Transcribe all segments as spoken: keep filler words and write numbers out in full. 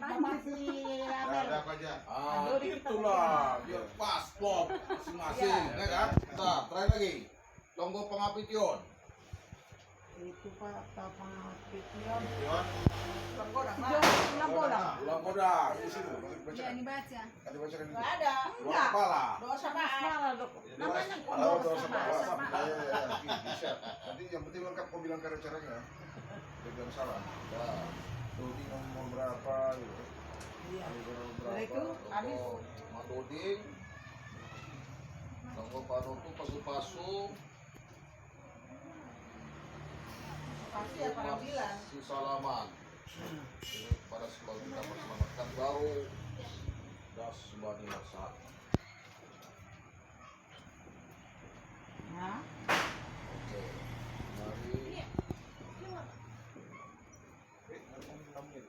Masih rame. Ada apa aja? Ah, itulah, biar pas klop masing-masing, ya kan? Nah, terakhir lagi. Tonggo Pangapition. Itu, Pak, Pangapition. Tulang Kodang. Tulang Kodang. Tulang Kodang. Di situ, baca. Iya, dibaca. Kan dibacakan itu. Nggak ada. Doa kepala. Doa syafaat. Namanya doa syafaat. Iya, iya, iya. Bisa. Nanti yang penting lengkap, kau bilang cara-caranya. Dia bilang salah. Ya. Dodi nomor berapa, gitu. Iya. Nomor berapa? Udah itu, habis. Tonggo Madoding. Tonggo Panotu, pasu-pasu. Pasti apa bilang? Si salaman. Ini pada sebelum kita perselamatkan baru. Das Bani Laksana. Nah. Oke. Mari. Eh, mari, mari, mari.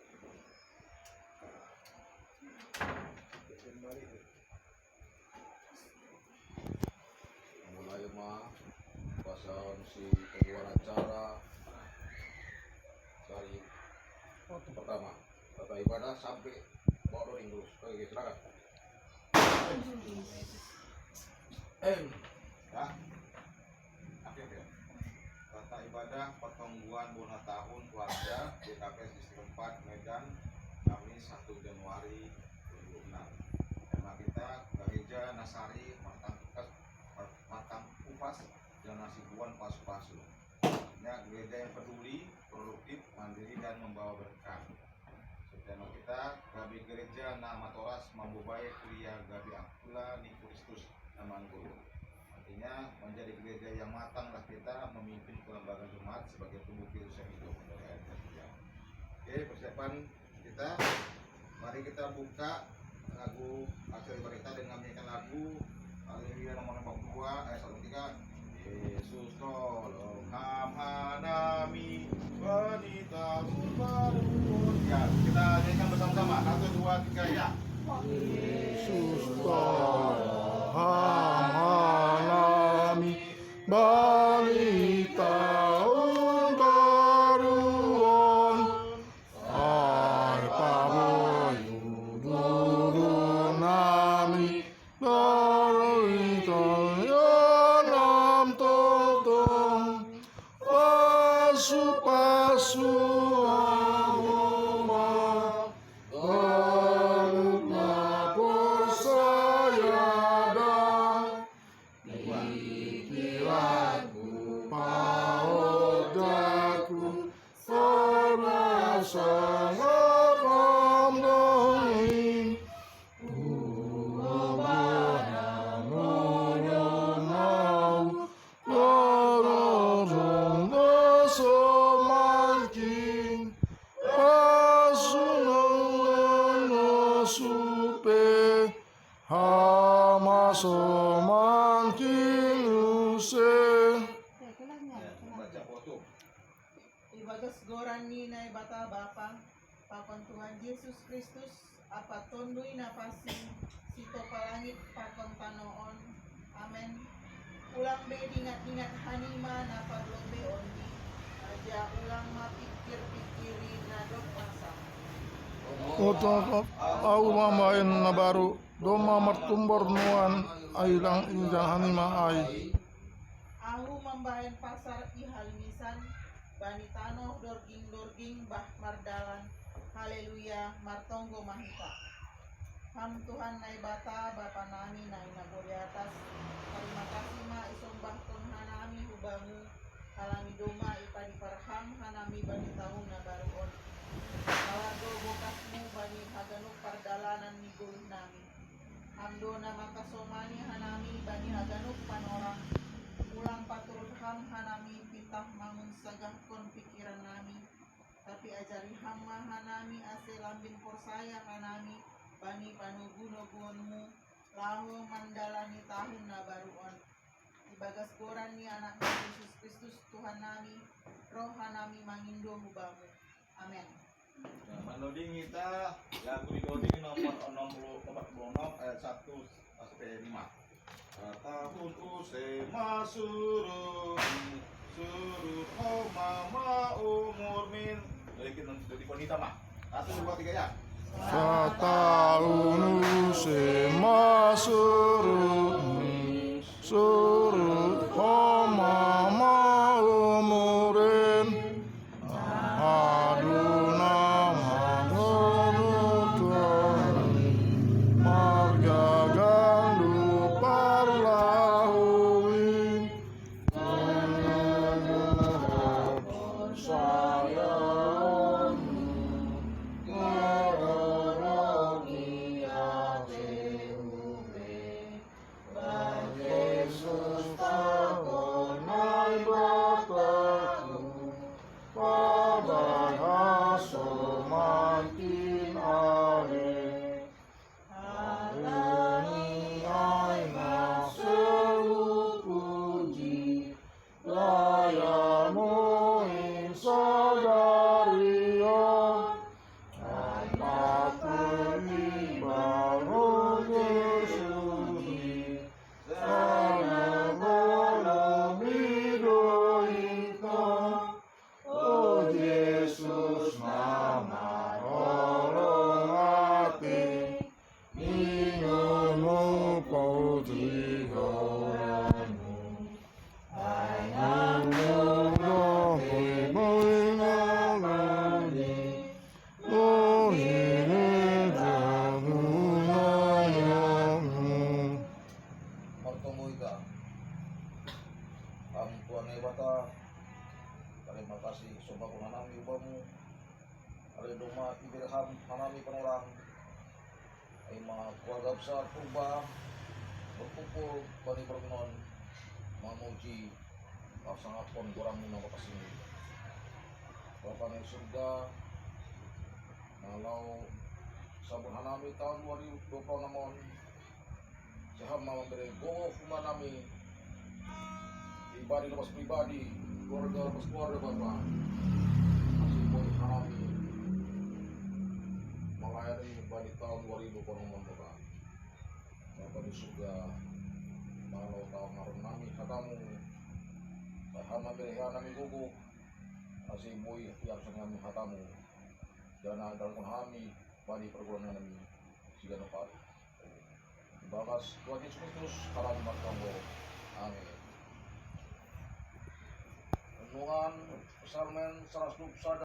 Mari. Mulai ma pasal si pembuat acara dari pertama tata ibadah sampai bawa doding terus. Oke, silakan. Em. Ya. Oke, oke. Tata ibadah pertonggoan bona tahun keluarga G K P S Distrik empat Medan, Kamis satu Januari dua ribu enam. Tema kita Gereja Nasari Matang Kupas, Matang Kupas dan Nasibuan Pasu-Pasu. Artinya gereja yang peduli, produktif, mandiri dan membawa berkat. Sedeno kita gabe gereja na matoras mambobae kuliah gabe akula ni Kristus na mangguru. Artinya menjadi gereja yang matanglah kita memimpin kelembagaan jemaat sebagai tubuh Kristus yang hidup. Oke, persiapan kita. Mari kita buka lagu acara ibadah kita dengan menyanyikan lagu Haleluya nomor lima puluh dua, ayat satu tiga. Yesus tolong ham hanami, wanita berbaru. Ya, kita nyanyikan bersama-sama. Satu, dua, tiga, ya. Yesus tolong ham hanami, bani taun baruon. Ai paboyu duru nami, dari tayanam totong, pasu-pasu agama, baru lapor saya dah. Pikiranku, paodaku, serba sangat ramai. Uobana moyo mau, lorong doso makin, pasunong no supe. Hama soman kinuse. Ya, baca foto. Ibagas goran ni Naibata Bapa, pakon Tuhan Yesus Kristus, Apa Tondui Napasi, Sitopa langit pakon tano on. Amen. Ulang be dingat-dingat hanima na parlombeon ni, aja ulang ma pikir-pikiri na dob masa. Oto au mambaen na baru, domma martumbor nuan ai lang ijang hanima ai. Ahu mambaen pasar i halimisan, bani tanoh dorging-dorging bah mardalan. Haleluya, martonggo ma hita. Ham Tuhan Naibata, Bapa nami na i nagori atas, tarima kasih ma isombahkon hanami hu Bamu, halani domma ipadiparham hanami bani taun na baru on. Palardo bokasmu bani haganup pardalanan ni goluh nami. Ham do na mangkasomani hanami bani haganup panorang. Ulang paturut Ham hanami pitah mangunsagahkon pikiran nami, tapi ajari Ham ma hanami ase lambin porsaya hanami bani panogu-noguonmu laho mandalani tahun na baru on. Ibagas goran ni Anakmu Jesus Kristus Tuhan nami, roh hanami mangindo hu Bamu. Amen. Nah, manoding hita lagu di doding nomor enam puluh, empat puluh enam ayat satu sampai lima. Tahun use masurut, surut homa ma umur min. Dari kita, dari wanita mah. Satu, dua, tiga, ya. Satahun use masurut, surut homa maumuren. Aduna masurut margagandu parlahuin. Pabahaso makin ale. Alani ai maselu puji, layamu insadaria. Ai mapeli baru Yesusi, sana bolo midoita. O Jesus, mama, tolong ate, ingomu poti horanu. Ainganmu dohe muinganani, ohine jamu nayamu. Martomu ita. Am Tuhan Debata, tarima kasih, sombahkon hanami ubamu, ale domma ibereham hanami panorang, ai ma keluarga besar Purba berkumpul bani borngin on, mamuji, marsangaphon gorammu na mapansing i. Bapa na i surga, na laho sambut hanami taon dua ribu dua puluh enam on, sai Ham ma mambere gogo humbannami, pribadi lepas pribadi, keluarga lepas keluarga, Bapa. Ase boi hanami malayani bani taon dua ribu dua puluh enam on, Bapa. Bapa di surga, molo taon maronami hatamu, sai Ham ma mambere hanami gogo, ase boi iarusani hanami hatamu, janah dalangkon hanami bani pargulahannami siganup ari. Ibagas Tuhan Jesus Kristus, hanami martonggo. Amin. Renungan Psalmen saratus dua puluh sada.